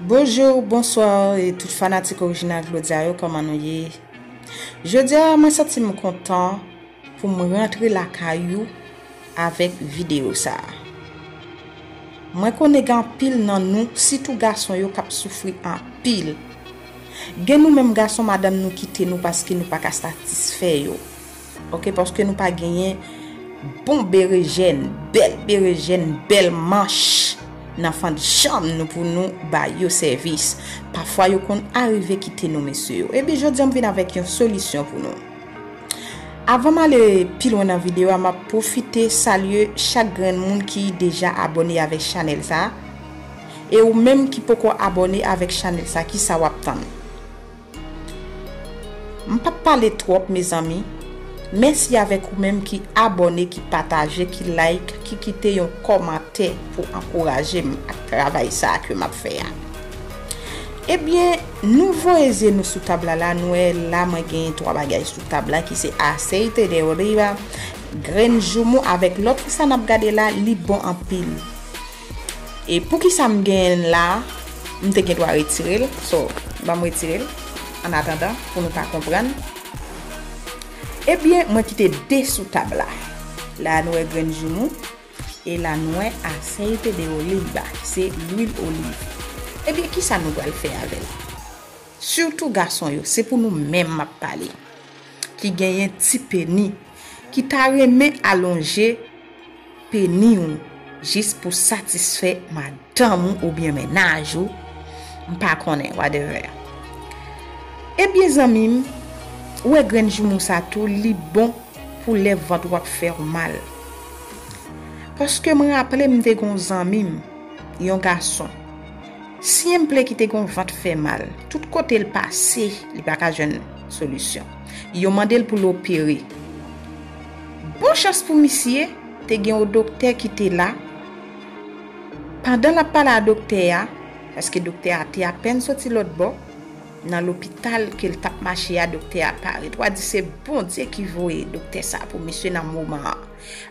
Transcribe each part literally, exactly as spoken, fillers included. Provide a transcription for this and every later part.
Bonjou, bonswa, e tout fanatik Original Claudia yo, kòman nou ye? Jodi a, mwen santi m kontan pou m rantre lakay ou avèk videyo sa a. Mwen konnen gen anpil nan nou, sitou gason yo, k ap soufri anpil. Gen nou menm gason, madanm nou kite nou paske nou pa ka satisfè yo. Oke, paske nou pa genyen bon berejèn, bèl berejèn, bèl manch nan fannjanm nou pou nou ba yo sèvis. Pafwa yo konn arive kite nou, mesye yo. Ebyen, jodi a m vin avèk yon solisyon pou nou. Avan m ale pi lwen nan videyo a, m ap pwofite salye chak grenn moun ki deja abòne avèk chanèl sa a. E ou menm ki poko abòne avèk chanèl sa a, kisa w ap tann? M p ap pale twòp, mezanmi. Mèsi avèk ou menm ki abòne, ki pataje, ki like, ki kite yon kòmantè pou ankouraje m ak travay sa a ke m ap fè a. Ebyen, nou voye zye nou sou tab la, la, nou wè la, mwen genyen twa bagay sou tab la, ki se aceite de oliva, grenn joumou avèk lòt sa n ap gade la, li bon anpil. E poukisa m genyen l la, m te gen dwa retire l, so, ban m retire l, an atandan, pou nou ka konprann. Ebyen, mwen kite de sou tab la. La, nou wè grenn joumou, e la, nou wè aceite de oliva, ki se lwil oliv. Ebyen, kisa nou pral fè avè l? Sitou gason yo, se pou nou menm m ap pale, ki genyen ti peni, ki ta renmen alonje peni w jis pou satisfè madanm ou oubyen mennaj ou, m pa konnen, whatever. Ebyen, zanmi m, ou wè grenn joumou sa tou, li bon pou lè vant ou ap fè w mal. Paske m raple m te gen yon zanmi m, yon gason. Senpleman ki te gen yon vant fè mal, tout kote l pase, li pa ka jwenn solisyon. Yo mande l pou l opere. Bon chans pou misye, te gen yon doktè ki te la. Pandan l ap pale a doktè a, paske doktè a te apèn soti lòt bò, nan lopital ke l t ap mache a, doktè a parèt. W a di se Bondye ki voye doktè sa a pou misye nan moman an.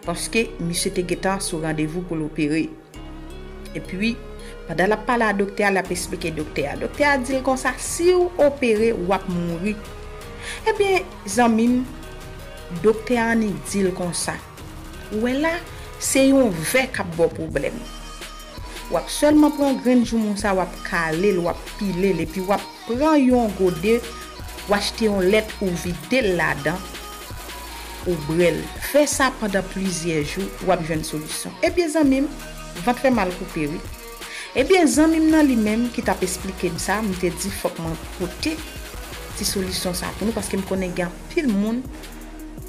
Paske misye te gentan sou randevou pou l opere. Epi, pandan l ap pale a doktè a, l ap esplike doktè a. Doktè a di l konsa, si w opere, w ap mouri. Ebyen, zanmi m, doktè a annik di l konsa, ou wè la, se yon vè k ap ba w pwoblèm. W ap sèlman pran grenn joumou sa, w ap kale l, w ap pile l, epi w ap pran yon gode, w achte yon lèt, ou vide l ladan, ou bwè l. Fè sa pandan plizyè jou, w ap jwenn solisyon. Ebyen, zanmi m, vant fè mal koupe, wi. Ebyen, zanmi m nan li menm ki t ap esplike m sa, m te di fòk mwen pote ti solisyon sa pou nou, paske m konnen gen anpil moun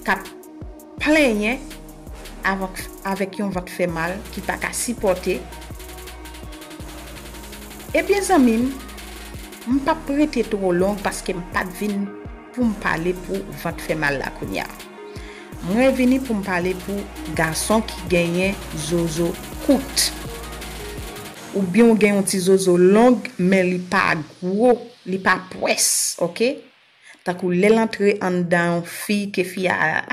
k ap plenyen avèk, avèk yon vant fè mal ki pa ka sipòte. Ebyen, zanmi m, m p ap rete twò long paske m pa t vin pou m pale pou vant fè mal la kounye a. Mwen vini pou m pale pou gason ki genyen zozo kout. Oubyen w gen yon ti zozo long, men li pa gwo, li pa pwès, oke? Tankou lè l antre anndan yon fi, ke fi a,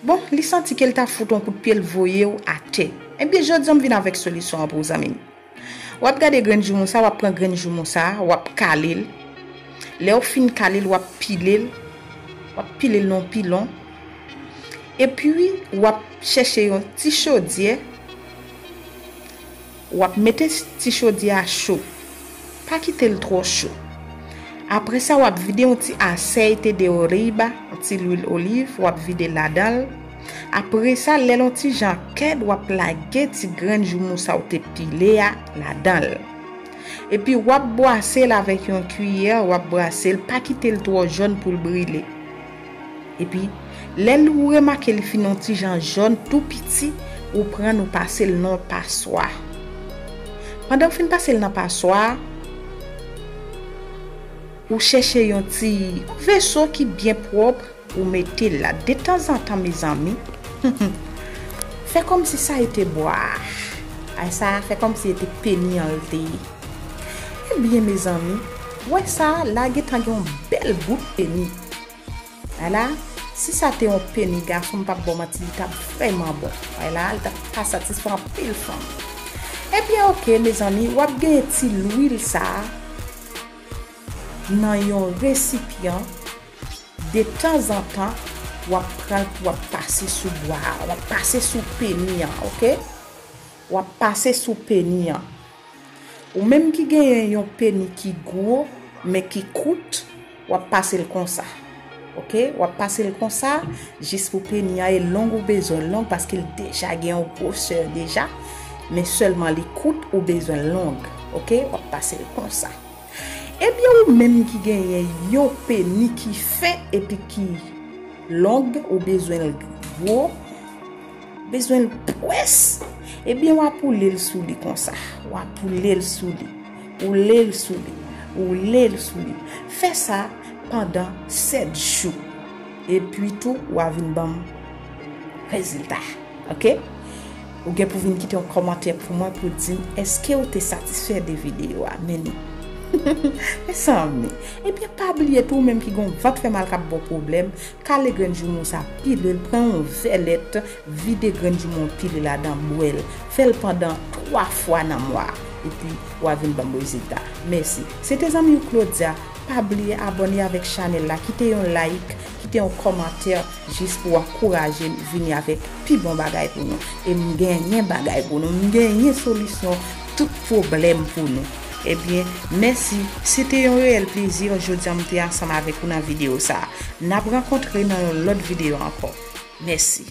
bon, li santi ke l ta fout yon kout pye, l voye w atè. Ebyen, jodi a m vin avèk solisyon an pou w, zanmi m. W ap gade grenn joumou sa, w ap pran grenn joumou sa, w ap kale l. Lè w fin kale l, w ap pile l. W ap pile l nan yon pilon. Epi, w ap chèche yon ti chodyè. W ap mete ti chodyè a cho. Pa kite l twò cho. Apre sa, w ap vide yon ti aceite de oliva, yon ti lwil oliv, w ap vide ladan l. Apre sa, lè l yon ti jan kèd, w ap lage ti grenn joumou sa w te pile a ladan l. Epi, w ap bwase l avèk yon kiyè, w ap bwase l, pa kite l twò jòn pou l brile. Epi, lè l ou remake li fin yon ti jan jòn tou piti, ou pran l ou pase l nan yon paswa. Pandan w fin pase l nan paswa, ou chèche yon ti veso ki byen pwòp, ou mete l la. Detanzantan, mezanmi, fè kòmsi sa e te bwa. Ay, sa fè kòmsi e te peni an l te ye. Ebyen, mezanmi, wè sa, la gentan gen yon bèl bout peni. Ala, si sa te yon peni gason, m p ap ba w manti, li t ap vrèman bon. Wè la, li t ap ka satisfè anpil fanm. Ebyen, oke, mezanmi, w ap genyen ti lwil sa a nan yon resipyan. Detanzantan, w ap pran l pou w ap pase sou bwa a, w ap pase sou peni an, oke? W ap pase sou peni an. Ou menm ki genyen yon peni ki gwo, men ki kout, w ap pase l konsa. Oke? W ap pase l konsa, jis pou peni an e long ou bezwen long paske l deja gen yon gwosè deja, men sèlman li kout ou bezwen long. Oke? W ap pase l konsa. Ebyen, ou menm ki genyen yon peni ki fen epi ki long, ou bezwen l gwo, bezwen l pwès, ebyen, w ap woule l sou li konsa. W ap woule l sou li. Woule l sou li. Woule l sou li. Fè sa pandan sèt jou. Epi tou, w a vin ban m rezilta. Oke? Ou gen pou vin kite yon kòmantè pou mwen pou di m èske ou te satisfè de videyo a. Men nou. Mezanmi. Ebyen, pa bliye tou, ou menm ki gon vant fè mal k ap ba w pwoblèm, kale grenn joumou sa, pile l, pran yon vèlèt, vide grenn joumou an, pile ladan, bwè l. Fè l pandan twa fwa nan mwa a. Epi, w a vin ban m rezilta. Mèsi. Se te zanmi w Claudia. Pa bliye abòne avèk chanèl la, kite yon like, kite yon kòmantè, jis pou w ankouraje m vini avèk pi bon bagay pou nou. E m genyen bagay pou nou, m genyen solisyon tout pwoblèm pou nou. Ebyen, mèsi. Se te yon reyèl plezi jodi a m te ansanm avèk ou nan videyo sa a. N ap rankontre nan yon lòt videyo ankò. Mèsi.